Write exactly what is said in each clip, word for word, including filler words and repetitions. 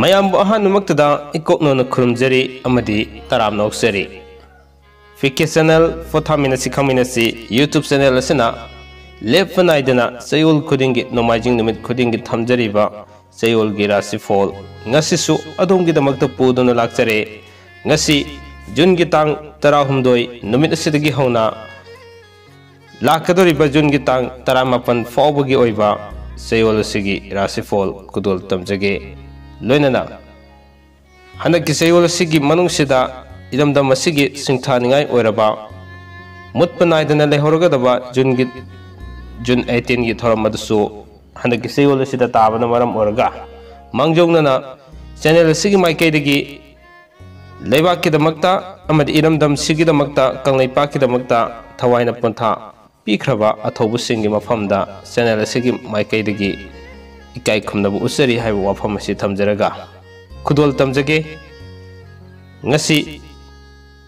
ꯃꯌꯥꯝꯕꯨ ꯑꯍꯥꯟꯕꯃꯛꯇꯗ ꯏꯀꯣꯛꯅꯣꯅ ꯈꯨꯔꯨꯝꯖꯔꯤ ꯑꯃꯗꯤ ꯇꯔꯥꯝꯅ ꯑꯣꯛꯆꯔꯤ꯫ ꯄꯤ ꯀꯦ ꯆꯦꯅꯦꯜ ꯄꯣꯊꯥꯃꯤꯟꯅꯁꯤ ꯈꯪꯃꯤꯟꯅꯁꯤ YouTube ꯆꯦꯅꯦꯜ ꯑꯁꯤꯅ ꯂꯦꯞꯄ ꯅꯥꯏꯗꯅ ꯆꯌꯣꯜ ꯈꯨꯗꯤꯡꯒꯤ, ꯅꯣꯡꯃꯥꯏꯖꯤꯡ ꯅꯨꯃꯤꯠ ꯈꯨꯗꯤꯡꯒꯤ ꯊꯝꯖꯔꯤꯕ ꯆꯌꯣꯜꯒꯤ ꯔꯥꯁꯤꯐꯣꯜ ꯉꯁꯤꯁꯨ ꯑꯗꯣꯝꯒꯤꯗꯃꯛꯇ ꯄꯨꯗꯨꯅ ꯂꯥꯛꯆꯔꯦ꯫ ꯉꯁꯤ ꯖꯨꯟꯒꯤ ꯇꯥꯡ ꯇꯔꯥꯍꯨꯝꯗꯣꯏ ꯅꯨꯃꯤꯠ ꯑꯁꯤꯗꯒꯤ ꯍꯧꯅ ꯂꯥꯛꯀꯗꯧꯔꯤꯕ ꯖꯨꯟꯒꯤ ꯇꯥꯡ ꯇꯔꯥꯃꯥꯄꯟ ꯐꯥꯎꯕꯒꯤ ꯑꯣꯏꯕ ꯆꯌꯣꯜ ꯑꯁꯤꯒꯤ ꯔꯥꯁꯤꯐꯣꯜ ꯈꯨꯗꯣꯜ ꯇꯝꯖꯒꯦ꯫ ꯂꯣꯏꯅꯅ ꯍꯟꯗꯛꯀꯤ ꯆꯌꯣꯜ ꯑꯁꯤꯒꯤ ꯃꯅꯨꯡꯁꯤꯗ ꯏꯔꯝꯗꯝ ꯑꯁꯤꯒꯤ ꯁꯤꯡꯊꯥꯅꯤꯡꯉꯥꯏ ꯑꯣꯏꯔꯕ, ꯃꯨꯠꯄ ꯅꯥꯏꯗꯅ ꯂꯩꯍꯧꯔꯒꯗꯕ ꯖꯨꯟꯒꯤ, ꯖꯨꯟ ꯑꯩꯠꯇꯤꯟꯒꯤ ꯊꯧꯔꯝ ꯑꯗꯨꯁꯨ ꯍꯟꯗꯛꯀꯤ ꯆꯌꯣꯜ ꯑꯁꯤꯗ ꯇꯥꯕꯅ ꯃꯔꯝ ꯑꯣꯏꯔꯒ, ꯃꯥꯡꯖꯧꯅꯅ ꯆꯦꯅꯦꯜ ꯑꯁꯤꯒꯤ ꯃꯥꯏꯀꯩꯗꯒꯤ ꯂꯩꯕꯥꯛꯀꯤꯗꯃꯛꯇ ꯑꯃꯗꯤ ꯏꯔꯝꯗꯝꯁꯤꯒꯤꯗꯃꯛꯇ, ꯀꯪꯂꯩꯄꯥꯛꯀꯤꯗꯃꯛꯇ ꯊꯋꯥꯏꯅ ꯄꯣꯟꯊꯥ ꯄꯤꯈ꯭ꯔꯕ ꯑꯊꯧꯕꯁꯤꯡꯒꯤ ꯃꯐꯝꯗ ꯆꯦꯅꯦꯜ ꯑꯁꯤꯒꯤ ꯃꯥꯏꯀꯩꯗꯒꯤ ꯏꯀꯥꯏ ꯈꯨꯝꯅꯕ ꯎꯠꯆꯔꯤ ꯍꯥꯏꯕ ꯋꯥꯐꯝ ꯑꯁꯤ ꯊꯝꯖꯔꯒ ꯈꯨꯗꯣꯜ ꯇꯝꯖꯒꯦ꯫ ꯉꯁꯤ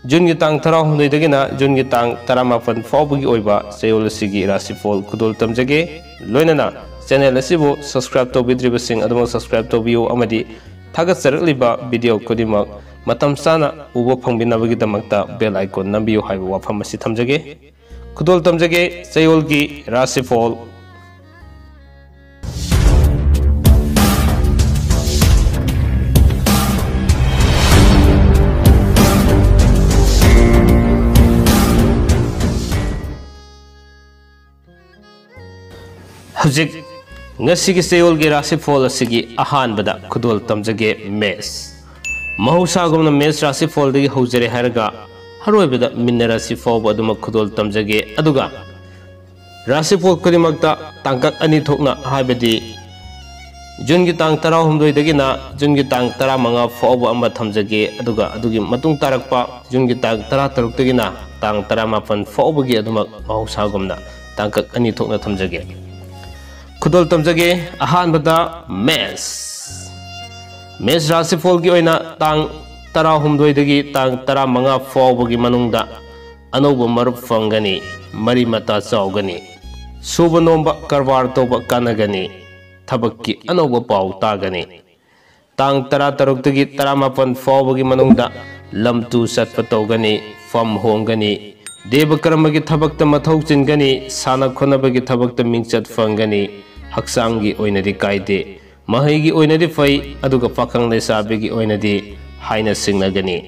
ꯖꯨꯟꯒꯤ ꯇꯥꯡ ꯇꯔꯥꯍꯨꯝꯗꯣꯏꯗꯒꯤꯅ ꯖꯨꯟꯒꯤ ꯇꯥꯡ ꯇꯔꯥꯃꯥꯄꯟ ꯐꯥꯎꯕꯒꯤ ꯑꯣꯏꯕ ꯆꯌꯣꯜ ꯑꯁꯤꯒꯤ ꯔꯥꯁꯤꯐꯣꯜ ꯈꯨꯗꯣꯜ ꯇꯝꯖꯒꯦ꯫ ꯂꯣꯏꯅꯅ ꯆꯦꯅꯦꯜ ꯑꯁꯤꯕꯨ subscribe ꯇꯧꯕꯤꯗ꯭ꯔꯤꯕꯁꯤꯡ ꯑꯗꯨꯃꯛ subscribe ꯇꯧꯕꯤꯌꯨ ꯑꯃꯗꯤ ꯊꯥꯒꯠꯆꯔꯛꯂꯤꯕ video ꯈꯨꯗꯤꯡꯃꯛ ꯃꯇꯝ ꯆꯥꯅ ꯎꯕ ꯐꯪꯕꯤꯅꯕꯒꯤꯗꯃꯛꯇ bell icon ꯅꯝꯕꯤꯌꯨ ꯍꯥꯏꯕ ꯋꯥꯐꯝ ꯑꯁꯤ ꯊꯝꯖꯒꯦ꯫ ꯈꯨꯗꯣꯜ ꯇꯝꯖꯒꯦ ꯆꯌꯣꯜꯒꯤ ꯔꯥꯁꯤꯐꯣꯜ꯫ ꯍꯧꯖꯤꯛ ꯉꯁꯤꯒꯤ ꯆꯌꯣꯜꯒꯤ ꯔꯥꯁꯤꯐꯣꯜ ꯑꯁꯤꯒꯤ ꯑꯍꯥꯟꯕꯗ ꯈꯨꯗꯣꯜ ꯇꯝꯖꯒꯦ ꯃꯦꯁ꯫ ꯃꯍꯧꯁꯥꯒꯨꯝꯅ ꯃꯦꯁ ꯔꯥꯁꯤꯐꯣꯜꯗꯒꯤ ꯍꯧꯖꯔꯦ ꯍꯥꯏꯔꯒ ꯑꯔꯣꯏꯕꯗ ꯃꯤꯟꯅ ꯔꯥꯁꯤ ꯐꯥꯎꯕ ꯑꯗꯨꯃꯛ ꯈꯨꯗꯣꯜ ꯇꯝꯖꯒꯦ꯫ ꯑꯗꯨꯒ ꯔꯥꯁꯤꯐꯣꯜ ꯈꯨꯗꯤꯡꯃꯛꯇ ꯇꯥꯡꯀꯛ ꯑꯅꯤ ꯊꯣꯛꯅ, ꯍꯥꯏꯕꯗꯤ ꯖꯨꯟꯒꯤ ꯇꯥꯡ ꯇꯔꯥꯍꯨꯝꯗꯣꯏꯗꯒꯤꯅ ꯖꯨꯟꯒꯤ ꯇꯥꯡ ꯇꯔꯥꯃꯉꯥ ꯐꯥꯎꯕ ꯑꯃ ꯊꯝꯖꯒꯦ, ꯑꯗꯨꯒ ꯑꯗꯨꯒꯤ ꯃꯇꯨꯡ ꯇꯥꯔꯛꯄ ꯖꯨꯟꯒꯤ ꯇꯥꯡ ꯇꯔꯥꯇꯔꯨꯛꯇꯒꯤꯅ ꯇꯥꯡ ꯇꯔꯥꯃꯥꯄꯟ ꯐꯥꯎꯕꯒꯤ ꯑꯗꯨꯃꯛ ꯃꯍꯧꯁꯥꯒꯨꯝꯅ ꯇꯥꯡꯀꯛ ꯑꯅꯤ ꯊꯣꯛꯅ ꯊꯝꯖꯒꯦ꯫ ꯈꯨꯗꯣꯜ ꯇꯝꯖꯒꯦ꯫ ꯑꯍꯥꯟꯕꯗ ꯃꯦꯁ꯫ ꯃꯦꯁ ꯔꯥꯁꯤꯐꯣꯜꯒꯤ ꯑꯣꯏꯅ ꯇꯥꯡ ꯇꯔꯥꯍꯨꯝꯗꯣꯏꯗꯒꯤ ꯇꯥꯡ ꯇꯔꯥꯃꯉꯥ ꯐꯥꯎꯕꯒꯤ ꯃꯅꯨꯡꯗ ꯑꯅꯧꯕ ꯃꯔꯨꯞ ꯐꯪꯒꯅꯤ, ꯃꯔꯤ ꯃꯇꯥ ꯆꯥꯎꯒꯅꯤ, ꯁꯨꯕ ꯅꯣꯝꯕ ꯀꯔꯕꯥꯔ ꯇꯧꯕ ꯀꯥꯟꯅꯒꯅꯤ, ꯊꯕꯛꯀꯤ ꯑꯅꯧꯕ ꯄꯥꯎ ꯇꯥꯒꯅꯤ꯫ ꯇꯥꯡ ꯇꯔꯥ ꯇꯔꯨꯛꯇꯒꯤ ꯇꯔꯥ ꯃꯥꯄꯟ ꯐꯥꯎꯕꯒꯤ ꯃꯅꯨꯡꯗ ꯂꯝ ꯇꯨ ꯆꯠꯄ ꯇꯧꯒꯅꯤ, ꯐꯝ ꯍꯣꯡꯒꯅꯤ, ꯗꯦꯕ ꯀꯔꯃꯒꯤ ꯊꯕꯛꯇ ꯃꯊꯧ ꯆꯤꯟꯒꯅꯤ, ꯁꯥꯟꯅ ꯈꯣꯠꯅꯕꯒꯤ ꯊꯕꯛꯇ ꯃꯤꯡꯆꯠ ꯐꯪꯒꯅꯤ, ꯍꯛꯆꯥꯡꯒꯤ ꯑꯣꯏꯅꯗꯤ ꯀꯥꯏꯗꯦ, ꯃꯍꯩꯒꯤ ꯑꯣꯏꯅꯗꯤ ꯐꯩ, ꯑꯗꯨꯒ ꯄꯥꯈꯪ ꯂꯩꯁꯥꯕꯤꯒꯤ ꯑꯣꯏꯅꯗꯤ ꯍꯥꯏꯅ ꯁꯤꯡꯅꯒꯅꯤ꯫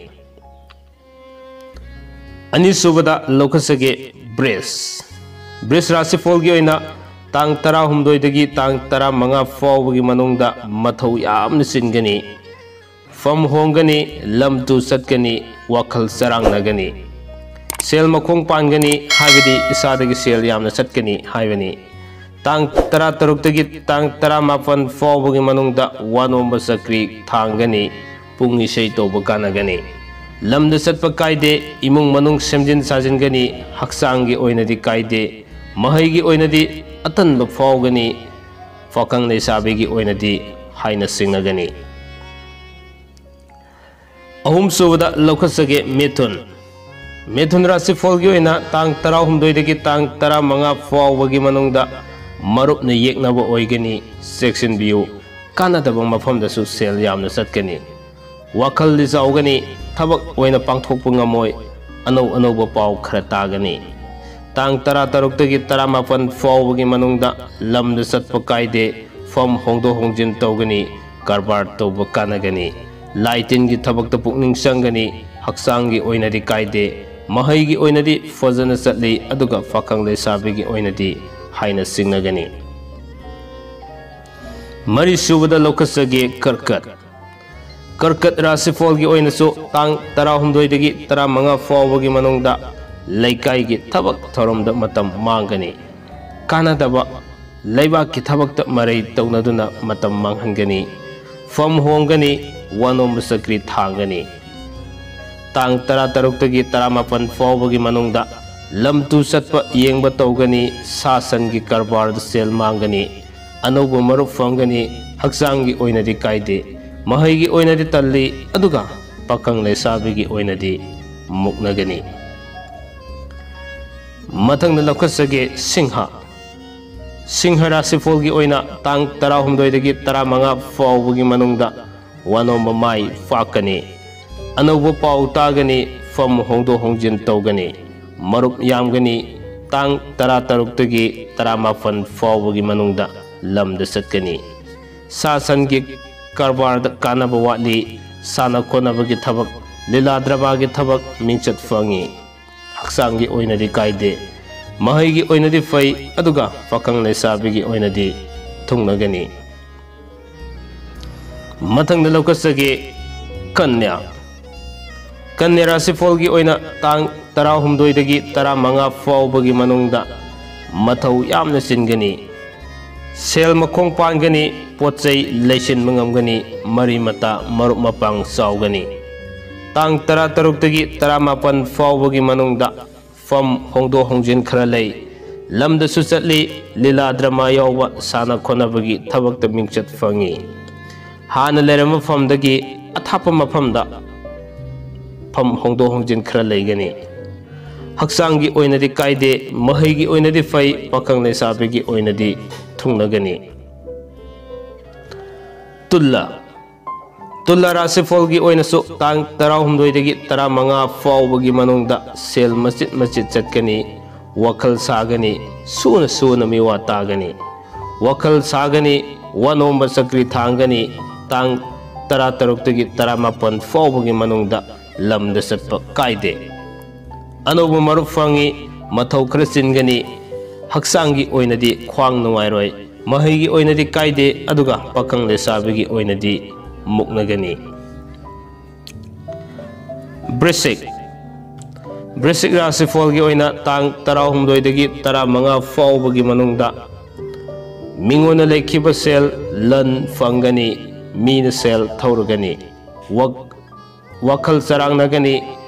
ꯑꯅꯤꯁꯨꯕꯗ ꯂꯧꯈꯠꯆꯒꯦ ꯕ꯭ꯔꯤꯖ꯫ ꯕ꯭ꯔꯤꯖ ꯔꯥꯁꯤꯐꯣꯜꯒꯤ ꯑꯣꯏꯅ ꯇꯥꯡ ꯇꯔꯥꯍꯨꯝꯗꯣꯏꯗꯒꯤ ꯇꯥꯡ ꯇꯔꯥꯃꯉꯥ ꯐꯥꯎꯕꯒꯤ ꯃꯅꯨꯡꯗ ꯃꯊꯧ ꯌꯥꯝꯅ ꯆꯤꯟꯒꯅꯤ, ꯐꯝ ꯍꯣꯡꯒꯅꯤ, ꯂꯝ ꯇꯨ ꯆꯠꯀꯅꯤ, ꯋꯥꯈꯜ ꯆꯔꯥꯡꯅꯒꯅꯤ, ꯁꯦꯜ ꯃꯈꯣꯡ ꯄꯥꯟꯒꯅꯤ, ꯍꯥꯏꯕꯗꯤ ꯏꯁꯥꯗꯒꯤ ꯁꯦꯜ ꯌꯥꯝꯅ ꯆꯠꯀꯅꯤ ꯍꯥꯏꯕꯅꯤ꯫ ꯇꯥꯡ ꯇꯔꯥ ꯇꯔꯨꯛꯇꯒꯤ ꯇꯥꯡ ꯇꯔꯥ ꯃꯥꯄꯟ ꯐꯥꯎꯕꯒꯤ ꯃꯅꯨꯡꯗ ꯋꯥ ꯅꯣꯝꯕ ꯆꯀ꯭ꯔꯤ ꯊꯥꯡꯒꯅꯤ, ꯄꯨꯡ ꯏꯁꯩ ꯇꯧꯕ ꯀꯥꯟꯅꯒꯅꯤ꯫ ꯂꯝꯗ ꯆꯠꯄ ꯀꯥꯏꯗꯦ, ꯏꯃꯨꯡ ꯃꯅꯨꯡ ꯁꯦꯝꯖꯤꯟ ꯁꯥꯖꯤꯟꯒꯅꯤ, ꯍꯛꯆꯥꯡꯒꯤ ꯑꯣꯏꯅꯗꯤ ꯀꯥꯏꯗꯦ, ꯃꯍꯩꯒꯤ ꯑꯣꯏꯅꯗꯤ ꯑꯇꯟꯕ ꯐꯥꯎꯒꯅꯤ, ꯄꯥꯈꯪ ꯂꯩꯁꯥꯕꯤꯒꯤ ꯑꯣꯏꯅꯗꯤ ꯍꯥꯏꯅ ꯁꯤꯡꯅꯒꯅꯤ꯫ ꯑꯍꯨꯝꯁꯨꯕꯗ ꯂꯧꯈꯠꯆꯒꯦ ꯃꯤꯊꯨꯟ꯫ ꯃꯤꯊꯨꯟ ꯔꯥꯁꯤꯐꯣꯜꯒꯤ ꯑꯣꯏꯅ ꯇꯥꯡ ꯇꯔꯥꯍꯨꯝꯗꯣꯏꯗꯒꯤ ꯇꯥꯡ ꯇꯔꯥꯃꯉꯥ ꯐꯥꯎꯕꯒꯤ ꯃꯅꯨꯡꯗ ꯃꯔꯨꯞꯅ ꯌꯦꯛꯅꯕ ꯑꯣꯏꯒꯅꯤ, ꯆꯦꯛꯁꯤꯟꯕꯤꯌꯨ꯫ ꯀꯥꯟꯅꯗꯕ ꯃꯐꯝꯗꯁꯨ ꯁꯦꯜ ꯌꯥꯝꯅ ꯆꯠꯀꯅꯤ꯫ ꯋꯥꯈꯜꯗꯤ ꯆꯥꯎꯒꯅꯤ, ꯊꯕꯛ ꯑꯣꯏꯅ ꯄꯥꯡꯊꯣꯛꯄ ꯉꯝꯃꯣꯏ, ꯑꯅꯧ ꯑꯅꯧꯕ ꯄꯥꯎ ꯈꯔ ꯇꯥꯒꯅꯤ꯫ ꯇꯥꯡ ꯇꯔꯥ ꯇꯔꯨꯛꯇꯒꯤ ꯇꯔꯥ ꯃꯥꯄꯟ ꯐꯥꯎꯕꯒꯤ ꯃꯅꯨꯡꯗ ꯂꯝꯗ ꯆꯠꯄ ꯀꯥꯏꯗꯦ, ꯐꯝ ꯍꯣꯡꯗꯣꯛ ꯍꯣꯡꯖꯤꯟ ꯇꯧꯒꯅꯤ, ꯀꯔꯕꯥꯔ ꯇꯧꯕ ꯀꯥꯟꯅꯒꯅꯤ꯫ ꯂꯥꯏ ꯇꯤꯟꯒꯤ ꯊꯕꯛꯇ ꯄꯨꯛꯅꯤꯡ ꯆꯪꯒꯅꯤ, ꯍꯛꯆꯥꯡꯒꯤ ꯑꯣꯏꯅꯗꯤ ꯀꯥꯏꯗꯦ, ꯃꯍꯩꯒꯤ ꯑꯣꯏꯅꯗꯤ ꯐꯖꯅ ꯆꯠꯂꯤ, ꯑꯗꯨꯒ ꯄꯥꯈꯪ ꯂꯩꯁꯥꯕꯤꯒꯤ ꯑꯣꯏꯅꯗꯤ ꯍꯥꯏꯅ ꯁꯤꯡꯅꯒꯅꯤ꯫ ꯃꯔꯤꯁꯨꯕꯗ ꯂꯧꯈꯠꯆꯒꯦ ꯀꯔꯀꯠ꯫ ꯀꯔꯀꯠ ꯔꯥꯁꯤꯐꯣꯜꯒꯤ ꯑꯣꯏꯅꯁꯨ ꯇꯥꯡ ꯇꯔꯥꯍꯨꯝꯗꯣꯏꯗꯒꯤ ꯇꯔꯥꯃꯉꯥ ꯐꯥꯎꯕꯒꯤ ꯃꯅꯨꯡꯗ ꯂꯩꯀꯥꯏꯒꯤ ꯊꯕꯛ ꯊꯧꯔꯝꯗ ꯃꯇꯝ ꯃꯥꯡꯒꯅꯤ꯫ ꯀꯥꯟꯅꯗꯕ ꯂꯩꯕꯥꯛꯀꯤ ꯊꯕꯛꯇ ꯃꯔꯩ ꯇꯧꯅꯗꯨꯅ ꯃꯇꯝ ꯃꯥꯡꯍꯟꯒꯅꯤ꯫ ꯐꯝ ꯍꯣꯡꯒꯅꯤ, ꯋꯥꯅꯣꯝꯕ ꯆꯀ꯭ꯔꯤ ꯊꯥꯡꯒꯅꯤ꯫ ꯇꯥꯡ ꯇꯔꯥ ꯇꯔꯨꯛꯇꯒꯤ ꯇꯔꯥ ꯃꯥꯄꯟ ꯐꯥꯎꯕꯒꯤ ꯃꯅꯨꯡꯗ ꯂꯝ ꯇꯨ ꯆꯠꯄ ꯌꯦꯡꯕ ꯇꯧꯒꯅꯤ, ꯁꯥ ꯁꯟꯒꯤ ꯀꯔꯕꯥꯔꯗ ꯁꯦꯜ ꯃꯥꯡꯒꯅꯤ, ꯑꯅꯧꯕ ꯃꯔꯨꯞ ꯐꯪꯒꯅꯤ, ꯍꯛꯆꯥꯡꯒꯤ ꯑꯣꯏꯅꯗꯤ ꯀꯥꯏꯗꯦ, ꯃꯍꯩꯒꯤ ꯑꯣꯏꯅꯗꯤ ꯇꯜꯂꯤ, ꯑꯗꯨꯒ ꯄꯥꯈꯪ ꯂꯩꯁꯥꯕꯤꯒꯤ ꯑꯣꯏꯅꯗꯤ ꯃꯨꯛꯅꯒꯅꯤ꯫ ꯃꯊꯪꯗ ꯂꯧꯈꯠꯆꯒꯦ ꯁꯤꯡꯍ꯫ ꯁꯤꯡꯍ ꯔꯥꯁꯤꯐꯣꯜꯒꯤ ꯑꯣꯏꯅ ꯇꯥꯡ ꯇꯔꯥꯍꯨꯝꯗꯣꯏꯗꯒꯤ ꯇꯔꯥꯃꯉꯥ ꯐꯥꯎꯕꯒꯤ ꯃꯅꯨꯡꯗ ꯋꯥꯅꯣꯝꯕ ꯃꯥꯏ ꯄꯥꯛꯀꯅꯤ꯫ ꯑꯅꯧꯕ ꯄꯥꯎ ꯇꯥꯒꯅꯤ, ꯐꯝ ꯍꯣꯡꯗꯣꯛ ꯍꯣꯡꯖꯤꯟ ꯇꯧꯒꯅꯤ, ꯃꯔꯨꯞ ꯌꯥꯝꯒꯅꯤ꯫ ꯇꯥꯡ ꯇꯔꯥꯇꯔꯨꯛꯇꯒꯤ ꯇꯔꯥꯃꯥꯄꯟ ꯐꯥꯎꯕꯒꯤ ꯃꯅꯨꯡꯗ ꯂꯝꯗ ꯆꯠꯀꯅꯤ꯫ ꯁꯥ ꯁꯟꯒꯤ ꯀꯔꯕꯥꯔꯗ ꯀꯥꯟꯅꯕ ꯋꯥꯠꯂꯤ꯫ ꯁꯥꯟꯅ ꯈꯣꯠꯅꯕꯒꯤ ꯊꯕꯛ, ꯂꯤꯂꯥ ꯗ꯭ꯔꯃꯥꯒꯤ ꯊꯕꯛ ꯃꯤꯡꯆꯠ ꯐꯪꯉꯤ꯫ ꯍꯛꯆꯥꯡꯒꯤ ꯑꯣꯏꯅꯗꯤ ꯀꯥꯏꯗꯦ꯫ ꯃꯍꯩꯒꯤ ꯑꯣꯏꯅꯗꯤ ꯐꯩ, ꯑꯗꯨꯒ ꯄꯥꯈꯪ ꯂꯩꯁꯥꯕꯤꯒꯤ ꯑꯣꯏꯅꯗꯤ ꯊꯨꯡꯅꯒꯅꯤ꯫ ꯃꯊꯪꯗ ꯂꯧꯈꯠꯆꯒꯦ, ꯀꯟꯌꯥ꯫ ꯀꯟꯌꯥ ꯔꯥꯁꯤꯐꯣꯜꯒꯤ ꯑꯣꯏꯅ ꯇꯥꯡ ꯇꯔꯥꯍꯨꯝꯗꯣꯏꯗꯒꯤ ꯇꯔꯥꯃꯉꯥ ꯐꯥꯎꯕꯒꯤ ꯃꯅꯨꯡꯗ ꯃꯊꯧ ꯌꯥꯝꯅ ꯆꯤꯟꯒꯅꯤ꯫ ꯁꯦꯜ ꯃꯈꯣꯡ ꯄꯥꯟꯒꯅꯤ, ꯄꯣꯠ ꯆꯩ ꯂꯩꯁꯤꯟꯕ ꯉꯝꯒꯅꯤ, ꯃꯔꯤ ꯃꯇꯥ ꯃꯔꯨꯞ ꯃꯄꯥꯡ ꯆꯥꯎꯒꯅꯤ꯫ ꯇꯥꯡ ꯇꯔꯥꯇꯔꯨꯛꯇꯒꯤ ꯇꯔꯥꯃꯥꯄꯟ ꯐꯥꯎꯕꯒꯤ ꯃꯅꯨꯡꯗ ꯐꯝ ꯍꯣꯡꯗꯣꯛ ꯍꯣꯡꯖꯤꯟ ꯈꯔ ꯂꯩ꯫ ꯂꯝꯗꯁꯨ ꯆꯠꯂꯤ, ꯂꯤꯂꯥ ꯗ꯭ꯔꯃꯥ ꯌꯥꯎꯕ ꯁꯥꯟꯅ ꯈꯣꯠꯅꯕꯒꯤ ꯊꯕꯛꯇ ꯃꯤꯡꯆꯠ ꯐꯪꯉꯤ꯫ ꯍꯥꯟꯅ ꯂꯩꯔꯝꯕ ꯐꯝꯗꯒꯤ ꯑꯊꯥꯞꯄ ꯃꯐꯝꯗ ꯐꯝ ꯍꯣꯡꯗꯣꯛ ꯍꯣꯡꯖꯤꯟ ꯈꯔ ꯂꯩꯒꯅꯤ꯫ ꯍꯛꯆꯥꯡꯒꯤ ꯑꯣꯏꯅꯗꯤ ꯀꯥꯏꯗꯦ, ꯃꯍꯩꯒꯤ ꯑꯣꯏꯅꯗꯤ ꯐꯩ, ꯄꯥꯈꯪ ꯂꯩꯁꯥꯕꯤꯒꯤ ꯑꯣꯏꯅꯗꯤ ꯊꯨꯡꯅꯒꯅꯤ꯫ ꯇꯨꯂꯥ꯫ ꯇꯨꯂꯥ ꯔꯥꯁꯤꯐꯣꯜꯒꯤ ꯑꯣꯏꯅꯁꯨ ꯇꯥꯡ ꯇꯔꯥꯍꯨꯝꯗꯣꯏꯗꯒꯤ ꯇꯔꯥꯃꯉꯥ ꯐꯥꯎꯕꯒꯤ ꯃꯅꯨꯡꯗ ꯁꯦꯜ ꯃꯆꯤꯠ ꯃꯆꯤꯠ ꯆꯠꯀꯅꯤ, ꯋꯥꯈꯜ ꯁꯥꯒꯅꯤ, ꯁꯨꯅ ꯁꯨꯅ ꯃꯤꯋꯥ ꯇꯥꯒꯅꯤ꯫ ꯋꯥꯈꯜ ꯁꯥꯒꯅꯤ, ꯋꯥꯅꯣꯝꯕ ꯆꯀ꯭ꯔꯤ ꯊꯥꯡꯒꯅꯤ꯫ ꯇꯥꯡ ꯇꯔꯥꯇꯔꯨꯛꯇꯒꯤ ꯇꯔꯥꯃꯥꯄꯟ ꯐꯥꯎꯕꯒꯤ ꯃꯅꯨꯡꯗ ꯂꯝꯗ ꯆꯠꯄ ꯀꯥꯏꯗꯦ꯫ ꯑꯅꯧꯕ ꯃꯔꯨꯞ ꯐꯪꯉꯤ, ꯃꯊꯧ ꯈꯔ ꯆꯤꯟꯒꯅꯤ꯫ ꯍꯛꯆꯥꯡꯒꯤ ꯑꯣꯏꯅꯗꯤ ꯈ꯭ꯋꯥꯡ ꯅꯨꯡꯉꯥꯏꯔꯣꯏ, ꯃꯍꯩꯒꯤ ꯑꯣꯏꯅꯗꯤ ꯀꯥꯏꯗꯦ, ꯑꯗꯨꯒ ꯄꯥꯈꯪ ꯂꯩꯁꯥꯕꯤꯒꯤ ꯑꯣꯏꯅꯗꯤ ꯃꯨꯛꯅꯒꯅꯤ꯫ ꯕ꯭ꯔꯤꯁꯤꯛ꯫ ꯕ꯭ꯔꯤꯁꯤꯛ ꯔꯥꯁꯤꯐꯣꯜꯒꯤ ꯑꯣꯏꯅ ꯇꯥꯡ ꯇꯔꯥꯍꯨꯝꯗꯣꯏꯗꯒꯤ ꯇꯔꯥꯃꯉꯥ ꯐꯥꯎꯕꯒꯤ ꯃꯅꯨꯡꯗ ꯃꯤꯉꯣꯟꯗ ꯂꯩꯈꯤꯕ ꯁꯦꯜ ꯂꯟ ꯐꯪꯒꯅꯤ, ꯃꯤꯅ ꯁꯦꯜ ꯊꯧꯔꯒꯅꯤ꯫ ꯋꯥꯛ-, ꯋꯥꯈꯜ ꯆꯔꯥꯡꯅꯒꯅꯤ,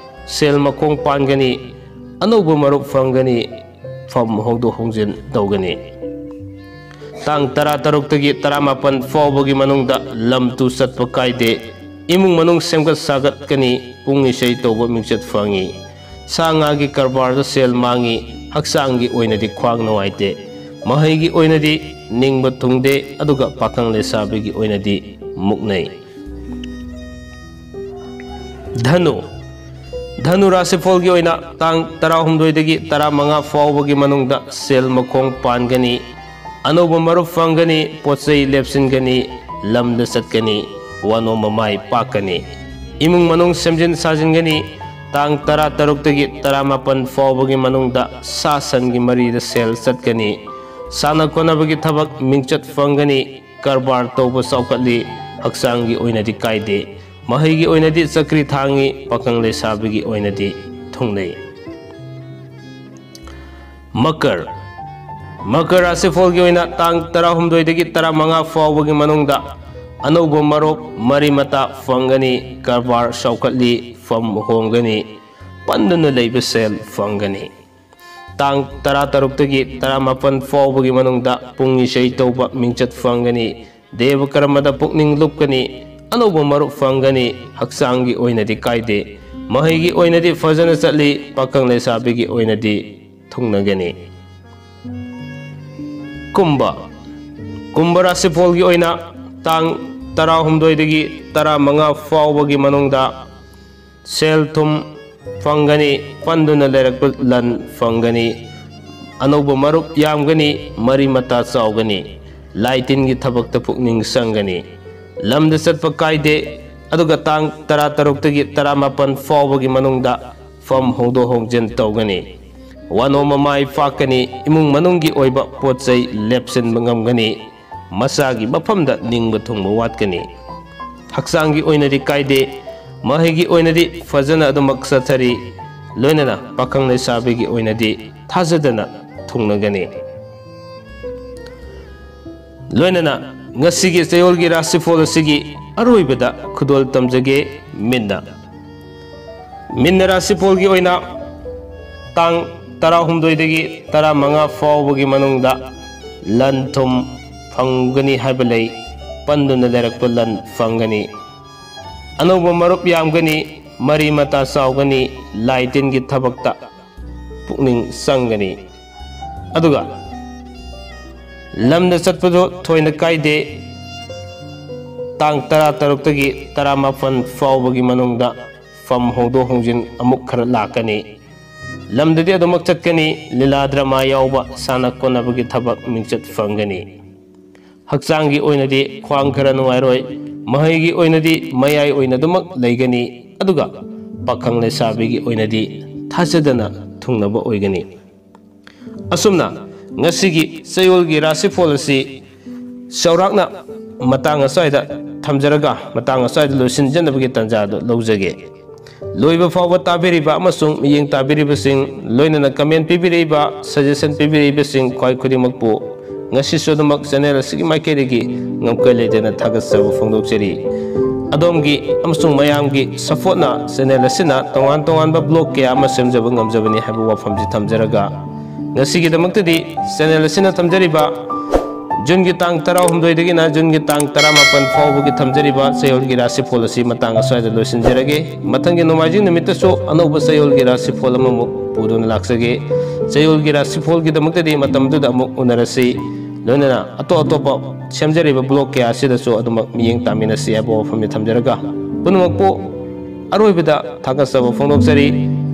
ꯁꯦꯜ ꯃꯈꯣꯡ ꯄꯥꯟꯒꯅꯤ, ꯑꯅꯧꯕ ꯃꯔꯨꯞ ꯐꯪꯒꯅꯤ, ꯐꯝ ꯍꯣꯡꯗꯣꯛ ꯍꯣꯡꯖꯤꯟ ꯇꯧꯒꯅꯤ꯫ ꯇꯥꯡ ꯇꯔꯥꯇꯔꯨꯛꯇꯒꯤ ꯇꯔꯥꯃꯥꯄꯟ ꯐꯥꯎꯕꯒꯤ ꯃꯅꯨꯡꯗ ꯂꯝ ꯇꯨ ꯆꯠꯄ ꯀꯥꯏꯗꯦ꯫ ꯏꯃꯨꯡ ꯃꯅꯨꯡ ꯁꯦꯝꯒꯠ ꯁꯥꯒꯠꯀꯅꯤ, ꯄꯨꯡ ꯏꯁꯩ ꯇꯧꯕ ꯃꯤꯡꯆꯠ ꯐꯪꯉꯤ꯫ ꯁꯥ ꯉꯥꯒꯤ ꯀꯔꯕꯥꯔꯗ ꯁꯦꯜ ꯃꯥꯡꯉꯤ, ꯍꯛꯆꯥꯡꯒꯤ ꯑꯣꯏꯅꯗꯤ ꯈ꯭ꯋꯥꯡ ꯅꯨꯡꯉꯥꯏꯇꯦ꯫ ꯃꯍꯩꯒꯤ ꯑꯣꯏꯅꯗꯤ ꯅꯤꯡꯕ ꯊꯨꯡꯗꯦ, ꯑꯗꯨꯒ ꯄꯥꯈꯪ ꯂꯩꯁꯥꯕꯤꯒꯤ ꯑꯣꯏꯅꯗꯤ ꯃꯨꯛꯅꯩ꯫ ꯙꯅꯨ꯫ ꯙꯅꯨ ꯔꯥꯁꯤꯐꯣꯜꯒꯤ ꯑꯣꯏꯅ ꯇꯥꯡ ꯇꯔꯥꯍꯨꯝꯗꯣꯏꯗꯒꯤ ꯇꯔꯥꯃꯉꯥ ꯐꯥꯎꯕꯒꯤ ꯃꯅꯨꯡꯗ ꯁꯦꯜ ꯃꯈꯣꯡ ꯄꯥꯟꯒꯅꯤ, ꯑꯅꯧꯕ ꯃꯔꯨꯞ ꯐꯪꯒꯅꯤ, ꯄꯣꯠ ꯆꯩ ꯂꯦꯞꯁꯤꯟꯒꯅꯤ, ꯂꯝꯗ ꯆꯠꯀꯅꯤ, ꯋꯥꯅꯣꯝ ꯃꯃꯥꯏ ꯄꯥꯛꯀꯅꯤ, ꯏꯃꯨꯡ ꯃꯅꯨꯡ ꯁꯦꯝꯖꯤꯟ ꯁꯥꯖꯤꯟꯒꯅꯤ꯫ ꯇꯥꯡ ꯇꯔꯥꯇꯔꯨꯛꯇꯒꯤ ꯇꯔꯥꯃꯥꯄꯟ ꯐꯥꯎꯕꯒꯤ ꯃꯅꯨꯡꯗ ꯁꯥ ꯁꯟꯒꯤ ꯃꯔꯤꯗ ꯁꯦꯜ ꯆꯠꯀꯅꯤ, ꯁꯥꯟꯅ ꯈꯣꯠꯅꯕꯒꯤ ꯊꯕꯛ ꯃꯤꯡꯆꯠ ꯐꯪꯒꯅꯤ, ꯀꯔꯕꯥꯔ ꯇꯧꯕ ꯆꯥꯎꯈꯠꯂꯤ, ꯍꯛꯆꯥꯡꯒꯤ ꯑꯣꯏꯅꯗꯤ ꯀꯥꯏꯗꯦ, ꯃꯍꯩꯒꯤ ꯑꯣꯏꯅꯗꯤ ꯆꯀ꯭ꯔꯤ ꯊꯥꯡꯉꯤ, ꯄꯥꯈꯪ ꯂꯩꯁꯥꯕꯤꯒꯤ ꯑꯣꯏꯅꯗꯤ ꯊꯨꯡꯅꯩ꯫ ꯃꯀꯔ꯫ ꯃꯀꯔ ꯔꯥꯁꯤꯐꯣꯜꯒꯤ ꯑꯣꯏꯅ ꯇꯥꯡ ꯇꯔꯥꯍꯨꯝꯗꯣꯏꯗꯒꯤ ꯇꯔꯥꯃꯉꯥ ꯐꯥꯎꯕꯒꯤ ꯃꯅꯨꯡꯗ ꯑꯅꯧꯕ ꯃꯔꯨꯞ ꯃꯔꯤ ꯃꯇꯥ ꯐꯪꯒꯅꯤ, ꯀꯔꯕꯥꯔ ꯆꯥꯎꯈꯠꯂꯤ, ꯐꯝ ꯍꯣꯡꯒꯅꯤ, ꯄꯟꯗꯨꯅ ꯂꯩꯕ ꯁꯦꯜ ꯐꯪꯒꯅꯤ꯫ ꯇꯥꯡ ꯇꯔꯥꯇꯔꯨꯛꯇꯒꯤ ꯇꯔꯥꯃꯥꯄꯟ ꯐꯥꯎꯕꯒꯤ ꯃꯅꯨꯡꯗ ꯄꯨꯡ ꯏꯁꯩ ꯇꯧꯕ ꯃꯤꯡꯆꯠ ꯐꯪꯒꯅꯤ, ꯗꯦꯕ ꯀꯔꯃꯗ ꯄꯨꯛꯅꯤꯡ ꯂꯨꯞꯀꯅꯤ, ꯑꯅꯧꯕ ꯃꯔꯨꯞ ꯐꯪꯒꯅꯤ, ꯍꯛꯆꯥꯡꯒꯤ ꯑꯣꯏꯅꯗꯤ ꯀꯥꯏꯗꯦ, ꯃꯍꯩꯒꯤ ꯑꯣꯏꯅꯗꯤ ꯐꯖꯅ ꯆꯠꯂꯤ, ꯄꯥꯈꯪ ꯂꯩꯁꯥꯕꯤꯒꯤ ꯑꯣꯏꯅꯗꯤ ꯊꯨꯡꯅꯒꯅꯤ꯫ ꯀꯨꯝꯚ꯫ ꯀꯨꯝꯚ ꯔꯥꯁꯤꯐꯣꯜꯒꯤ ꯑꯣꯏꯅ ꯇꯥꯡ ꯇꯔꯥꯍꯨꯝꯗꯣꯏꯗꯒꯤ ꯇꯔꯥꯃꯉꯥ ꯐꯥꯎꯕꯒꯤ ꯃꯅꯨꯡꯗ ꯁꯦꯜ ꯊꯨꯝ ꯐꯪꯒꯅꯤ, ꯄꯟꯗꯨꯅ ꯂꯩꯔꯛꯄ ꯂꯟ ꯐꯪꯒꯅꯤ, ꯑꯅꯧꯕ ꯃꯔꯨꯞ ꯌꯥꯝꯒꯅꯤ, ꯃꯔꯤ ꯃꯇꯥ ꯆꯥꯎꯒꯅꯤ, ꯂꯥꯏ ꯇꯤꯟꯒꯤ ꯊꯕꯛꯇ ꯄꯨꯛꯅꯤꯡ ꯆꯪꯒꯅꯤ, ꯂꯝꯗ ꯆꯠꯄ ꯀꯥꯏꯗꯦ꯫ ꯑꯗꯨꯒ ꯇꯥꯡ ꯇꯔꯥꯇꯔꯨꯛꯇꯒꯤ ꯇꯔꯥꯃꯥꯄꯟ ꯐꯥꯎꯕꯒꯤ ꯃꯅꯨꯡꯗ ꯐꯝ ꯍꯣꯡꯗꯣꯛ ꯍꯣꯡꯖꯤꯟ ꯇꯧꯒꯅꯤ, ꯋꯥꯅꯣꯝ ꯃꯃꯥꯏ ꯄꯥꯛꯀꯅꯤ, ꯏꯃꯨꯡ ꯃꯅꯨꯡꯒꯤ ꯑꯣꯏꯕ ꯄꯣꯠ ꯆꯩ ꯂꯦꯞꯁꯤꯟꯕ ꯉꯝꯒꯅꯤ, ꯃꯆꯥꯒꯤ ꯃꯐꯝꯗ ꯅꯤꯡꯕ ꯊꯨꯡꯕ ꯋꯥꯠꯀꯅꯤ꯫ ꯍꯛꯆꯥꯡꯒꯤ ꯑꯣꯏꯅꯗꯤ ꯀꯥꯏꯗꯦ, ꯃꯍꯩꯒꯤ ꯑꯣꯏꯅꯗꯤ ꯐꯖꯅ ꯑꯗꯨꯃꯛ ꯆꯠꯊꯔꯤ, ꯂꯣꯏꯅꯅ ꯄꯥꯈꯪ ꯂꯩꯁꯥꯕꯤꯒꯤ ꯑꯣꯏꯅꯗꯤ ꯊꯥꯖꯗꯅ ꯊꯨꯡꯅꯒꯅꯤ꯫ ꯂꯣꯏꯅꯅ ꯉꯁꯤꯒꯤ ꯆꯌꯣꯜꯒꯤ ꯔꯥꯁꯤꯐꯣꯜ ꯑꯁꯤꯒꯤ ꯑꯔꯣꯏꯕꯗ ꯈꯨꯗꯣꯜ ꯇꯝꯖꯒꯦ꯫ ꯃꯤꯟꯅ꯫ ꯃꯤꯟꯅ ꯔꯥꯁꯤꯐꯣꯜꯒꯤ ꯑꯣꯏꯅ ꯇꯥꯡ ꯇꯔꯥꯍꯨꯝꯗꯣꯏꯗꯒꯤ ꯇꯔꯥꯃꯉꯥ ꯐꯥꯎꯕꯒꯤ ꯃꯅꯨꯡꯗ ꯂꯟ ꯊꯨꯝ ꯐꯪꯒꯅꯤ ꯍꯥꯏꯕ ꯂꯩ, ꯄꯟꯗꯨꯅ ꯂꯩꯔꯛꯄ ꯂꯟ ꯐꯪꯒꯅꯤ, ꯑꯅꯧꯕ ꯃꯔꯨꯞ ꯌꯥꯝꯒꯅꯤ, ꯃꯔꯤ ꯃꯇꯥ ꯆꯥꯎꯒꯅꯤ, ꯂꯥꯏ ꯇꯤꯟꯒꯤ ꯊꯕꯛꯇ ꯄꯨꯛꯅꯤꯡ ꯆꯪꯒꯅꯤ꯫ ꯑꯗꯨꯒ ꯂꯝꯗ ꯆꯠꯄꯗꯣ ꯊꯣꯏꯅ ꯀꯥꯏꯗꯦ꯫ ꯇꯥꯡ ꯇꯔꯥꯇꯔꯨꯛꯇꯒꯤ ꯇꯔꯥꯃꯥꯄꯟ ꯐꯥꯎꯕꯒꯤ ꯃꯅꯨꯡꯗ ꯐꯝ ꯍꯣꯡꯗꯣꯛ ꯍꯣꯡꯖꯤꯟ ꯑꯃꯨꯛ ꯈꯔ ꯂꯥꯛꯀꯅꯤ꯫ ꯂꯝꯗꯗꯤ ꯑꯗꯨꯃꯛ ꯆꯠꯀꯅꯤ, ꯂꯤꯂꯥ ꯗ꯭ꯔꯃꯥ ꯌꯥꯎꯕ, ꯁꯥꯟꯅ ꯈꯣꯠꯅꯕꯒꯤ ꯊꯕꯛ ꯃꯤꯡꯆꯠ ꯐꯪꯒꯅꯤ꯫ ꯍꯛꯆꯥꯡꯒꯤ ꯑꯣꯏꯅꯗꯤ ꯈ꯭ꯋꯥꯡ ꯈꯔ ꯅꯨꯡꯉꯥꯏꯔꯣꯏ, ꯃꯍꯩꯒꯤ ꯑꯣꯏꯅꯗꯤ ꯃꯌꯥꯏ ꯑꯣꯏꯅ ꯑꯗꯨꯃꯛ ꯂꯩꯒꯅꯤ, ꯑꯗꯨꯒ ꯄꯥꯈꯪ ꯂꯩꯁꯥꯕꯤꯒꯤ ꯑꯣꯏꯅꯗꯤ ꯊꯥꯖꯗꯅ ꯊꯨꯡꯅꯕ ꯑꯣꯏꯒꯅꯤ꯫ ꯑꯁꯨꯝꯅ ꯉꯁꯤꯒꯤ ꯆꯌꯣꯜꯒꯤ ꯔꯥꯁꯤꯐꯣꯜ ꯑꯁꯤ ꯆꯥꯎꯔꯥꯛꯅ ꯃꯇꯥꯡ ꯑꯁ꯭ꯋꯥꯏꯗ ꯊꯝꯖꯔꯒ, ꯃꯇꯥꯡ ꯑꯁ꯭ꯋꯥꯏꯗ ꯂꯣꯏꯁꯤꯟꯖꯅꯕꯒꯤ ꯇꯥꯟꯖꯥꯗꯨ ꯂꯧꯖꯒꯦ꯫ ꯂꯣꯏꯕ ꯐꯥꯎꯕ ꯇꯥꯕꯤꯔꯤꯕ ꯑꯃꯁꯨꯡ ꯃꯤꯠꯌꯦꯡ ꯇꯥꯕꯤꯔꯤꯕꯁꯤꯡ, ꯂꯣꯏꯅꯅ comment ꯄꯤꯕꯤꯔꯛꯏꯕ, suggestion ꯄꯤꯕꯤꯔꯛꯏꯕꯁꯤꯡ ꯈ꯭ꯋꯥꯏ ꯈꯨꯗꯤꯡꯃꯛꯄꯨ ꯉꯁꯤꯁꯨ ꯑꯗꯨꯃꯛ channel ꯑꯁꯤꯒꯤ ꯃꯥꯏꯀꯩꯗꯒꯤ ꯉꯝꯈꯩ ꯂꯩꯇꯅ ꯊꯥꯒꯠꯆꯕ ꯐꯣꯡꯗꯣꯛꯆꯔꯤ꯫ ꯑꯗꯣꯝꯒꯤ ꯑꯃꯁꯨꯡ ꯃꯌꯥꯝꯒꯤ supportꯅ channel ꯑꯁꯤꯅ ꯇꯣꯉꯥꯟ ꯇꯣꯉꯥꯟꯕ vlog ꯀꯌꯥ ꯑꯃ ꯁꯦꯝꯖꯕ ꯉꯝꯖꯕꯅꯤ ꯍꯥꯏꯕ ꯋꯥꯐꯝꯁꯤ ꯊꯝꯖꯔꯒ, ꯉꯁꯤꯒꯤꯗꯃꯛꯇꯗꯤ channel ꯑꯁꯤꯅ ꯊꯝꯖꯔꯤꯕ Juneꯒꯤ ꯇꯥꯡ ꯇꯔꯥꯍꯨꯝꯗꯣꯏꯗꯒꯤꯅ Juneꯒꯤ ꯇꯥꯡ ꯇꯔꯥꯃꯥꯄꯟ ꯐꯥꯎꯕꯒꯤ ꯊꯝꯖꯔꯤꯕ ꯆꯌꯣꯜꯒꯤ ꯔꯥꯁꯤꯐꯣꯜ ꯑꯁꯤ ꯃꯇꯥꯡ ꯑꯁ꯭ꯋꯥꯏꯗ ꯂꯣꯏꯁꯤꯟꯖꯔꯒꯦ꯫ ꯃꯊꯪꯒꯤ ꯅꯣꯡꯃꯥꯏꯖꯤꯡ ꯅꯨꯃꯤꯠꯇꯁꯨ ꯑꯅꯧꯕ ꯆꯌꯣꯜꯒꯤ ꯔꯥꯁꯤꯐꯣꯜ ꯑꯃꯃꯨꯛ ꯄꯨꯗꯨꯅ ꯂꯥꯛꯆꯒꯦ꯫ ꯆꯌꯣꯜꯒꯤ ꯔꯥꯁꯤꯐꯣꯜꯒꯤꯗꯃꯛꯇꯗꯤ ꯃꯇꯝꯗꯨꯗ ꯑꯃꯨꯛ ꯎꯅꯔꯁꯤ꯫ ꯂꯣꯏꯅꯅ ꯑꯇꯣꯞ ꯑꯇꯣꯞꯄ ꯁꯦꯝꯖꯔꯤꯕ vlog ꯀꯌꯥ ꯑꯁꯤꯗꯁꯨ ꯑꯗꯨꯃꯛ ꯃꯤꯠꯌꯦꯡ ꯇꯥꯃꯤꯟꯅꯁꯤ ꯍꯥꯏꯕ ꯋꯥꯐꯝꯅꯤ ꯊꯝꯖꯔꯒ, ꯄꯨꯝꯅꯃꯛꯄꯨ ꯑꯔꯣꯏꯕꯗ ꯊꯥꯒꯠꯆꯕ ꯐꯣꯡꯗꯣꯛꯆꯔꯤ꯫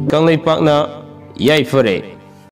ꯀꯪꯂꯩꯄꯥꯛꯅ ꯌꯥꯏꯐꯔꯦ꯫